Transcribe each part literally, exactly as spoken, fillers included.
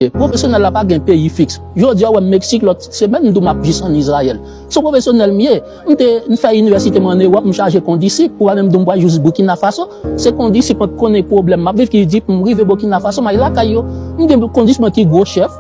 Pwofesyonèl la pa gen peyi fiks. Jodi a, w wè m Meksik, lòt semèn, m di w m ap jis ann Izrayèl. Se yon pwofesyonèl m ye. M te, m fè inivèsite m ann Ewòp, m chaje kondisip. Ou pa menm di w m pral jis Bukina Faso. Se kondisip mwen k konnen pwoblèm m ap viv ki di pou m rive Bukina Faso, m al lakay yo. M gen kondisip mwen ki gwo chèf.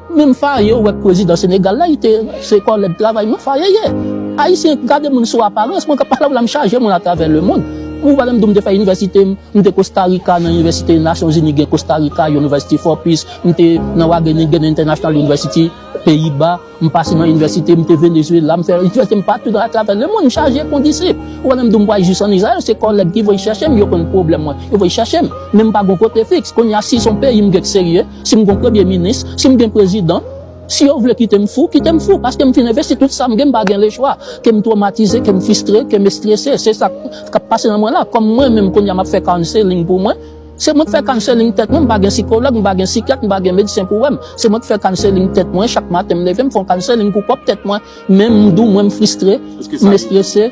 Menm Faye, ou wè k prezidan Senegal la, li te, se kòlèg travay mwen, Faye ye. Ayisyen, gade moun sou aparans, mwen k ap pale w la, m chaje moun atravè lemonn. Ou pa menm di w m te fè inivèsite m, M te Costa Rica nan inivèsite Nasyonzini, gen Costa Rica, University for Peace. M te nan Wageningen International University, Peyiba. M pase nan inivèsite, m te Venezuela, m fè inivèsite m patou atravè lemonn, m chaje kondisip. Ou pa menm di w m pral jis ann Izrayèl, se kòlèg ki voye chèche m, yo konn pwoblèm mwen, yo voye chèche m. Men m pa gon kote fiks. Kounye a, si se yon peyi m gen k serye, si m gon premye minis, si m gen prezidan, Si yo vle kite m fou, kite m fou, paske m fin envesti tout sa m gen, m pa gen lechwa. Ke m twomatize, ke m fristre, ke m estrese, se sa k ap pase nan mwen la. Kòm mwen menm kounye a m ap fè counseling pou mwen, se mwen k fè counseling tèt mwen, m pa gen sikològ, m pa gen sikyat, m pa gen medsen pou wè m. Se mwen k fè counseling tèt mwen, chak maten m leve, m fè yon counseling pou pwòp tèt mwen. Men m di w mwen m fristre, m estrese.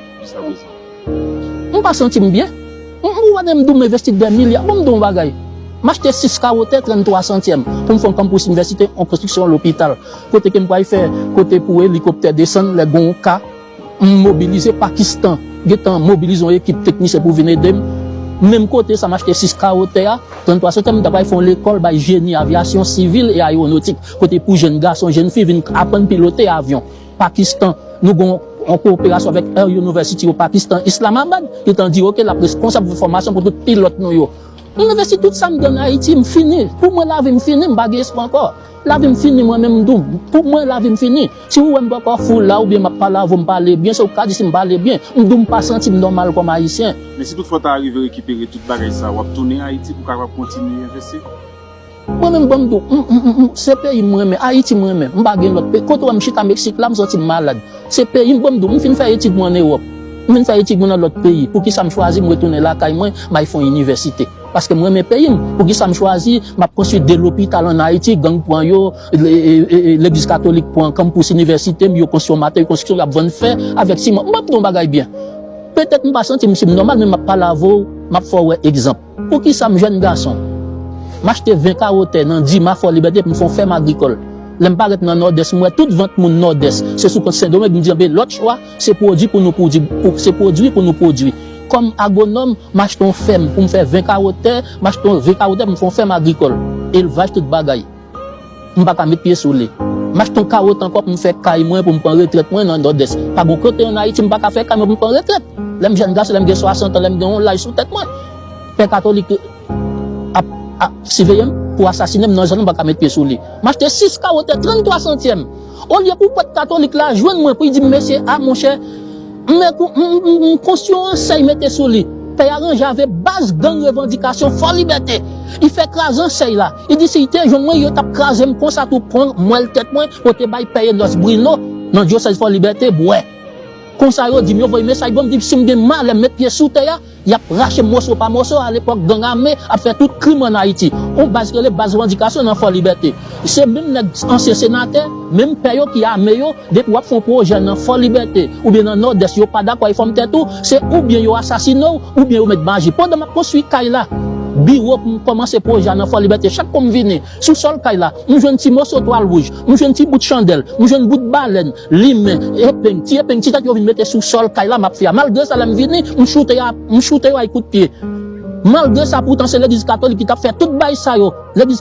M pa santi m byen. M, m wè m di w m envesti dè milya. Bon, m di w yon bagay. M achte sis kawo tè, tranntwa santyèm, pou m fè yon kanpous inivèsite, yon konstriksyon lopital. Kote ke m pral fè, kote pou elikoptè desann, lè gen yon ka, m mobilize Pakistan. Gentan mobilize yon ekip teknisyen pou vin ede m. Menm kote sa m achte sis kawo tè a, tranntwa santyèm, m ta pral fè yon lekòl bay jeni avyasyon sivil e ayewonotik. Kote pou jèn gason, jèn fi vin aprann pilote avyon. Pakistan, nou gen yon koperasyon avèk Air University of Pakistan, Islamabad, ki t an di, oke, l ap responsab pou fòmasyon pou tout pilòt nou yo. M envesti tout sa m gen ann Ayiti, m fini. Pou mwen, lavi m fini, m pa gen espwa ankò. Lavi m fini, mwen menm m di w. Pou mwen, lavi m fini. Si ou wè m poko fou la, oubyen m ap pale avè w, m pale byen, se ou k ka di si m pale byen. M di w m pa santi m nòmal kòm Ayisyen. Men si toutfwa w ta rive rekipere tout bagay sa, w ap tounen Ayiti pou w kapab kontinye envesti? Mwen menm, ban m di w, m, m, m, m, se peyi m renmen, Ayiti m renmen. M pa gen lòt peyi. Kote w wè m chita Meksik la, m santi m malad. Se peyi m, ban m di w, m fin fè etid mwen ann Ewòp. M fin fè etid mwen nan lòt peyi. Poukisa m chwazi m retounen lakay mwen, m al fè yon inivèsite? Paske m renmen peyi m. Poukisa m chwazi, m ap konstwi de lopital ann Ayiti, gang pran yo, le-, e, e, e, legliz katolik pran kanpous inivèsite m, yo konstwi yon matè, yo konstwi, y ap vann fè avèk siman. M ap di w yon bagay byen. Petèt m pa santi m si m nòmal, men m ap pale avè w, m ap fè w wè egzanp. Poukisa m jèn gason, m achte ven kawo tè nan Dima, Fò Libète, pou m fè yon fèm agrikòl? Lè m parèt nan Nòdès, m wè tout vant moun Nòdès, se sou kont Sendomeng, m di, enben, lòt chwa, se pwodui pou nou pwodui, pou, se pwodui pou nou pwodui. Kòm agwonòm, m achte yon fèm pou m fè ven kawo tè, m achte yon ven kawo tè pou m fè yon fèm agrikòl, elvaj, tout bagay. M pa ka met pye sou li. M achte yon kawo tè ankò pou m fè kay mwen, pou m pran retrèt mwen nan Nòdès. Pa gon kote ann Ayiti m pa ka fè kay mwen pou m pran retrèt. Lè m jèn gason, lè m gen swasant an, lè m gen yon laj sou tèt mwen, pè katolik ap, ap siveye m pou asasinen m nan zòn m pa ka met pye sou li. M achte sis kawo tè, tranntwa santyèm. Olye pou prèt katolik la jwenn mwen pou l di m, mesye, a, monchè, M, m, m, m konstwi yon ansèy mete sou li. Pè a ranje avè baz gang revandikasyon Fò Libète. Li fè kraze ansèy la. Li di si li te jwenn mwen, yo t ap kraze m konsa tou, pran mwèl tèt mwen, pote bay pè Enos Bruno nan dyosèz Fò Libète bwè. Konsa yo di m, yo voye mesaj ban m, di si m gen malè m met pye sou tè a, y ap rache m moso pa moso, alepòk gang ame ap fè tout krim ann Ayiti. Yon baz ki rele baz revandikasyon nan Fò Libète. Se menm nèg ansyen senatè, menm pè yo ki ame yo, depi w ap fè yon pwojè nan Fò Libète, oubyen nan Nòdès, yo pa dakò ak fòm tèt ou, se oubyen yo asasine w, oubyen yo met maji. Pandan m ap konstwi kay la, biwo pou m kòmanse pwojè a nan Fò Libète, chak kou m vini, sou sòl kay la, m jwenn ti moso twal wouj, m jwenn ti bout chandèl, m jwenn bout balèn, limen, epeng, ti epeng, ti tèt yo vin mete sou sòl kay la m ap fè a. Malgre sa, lè m vini, m choute a, m choute yo ak kout pye. Malgre sa, poutan se legliz katolik ki t ap fè tout bagay sa yo. Legliz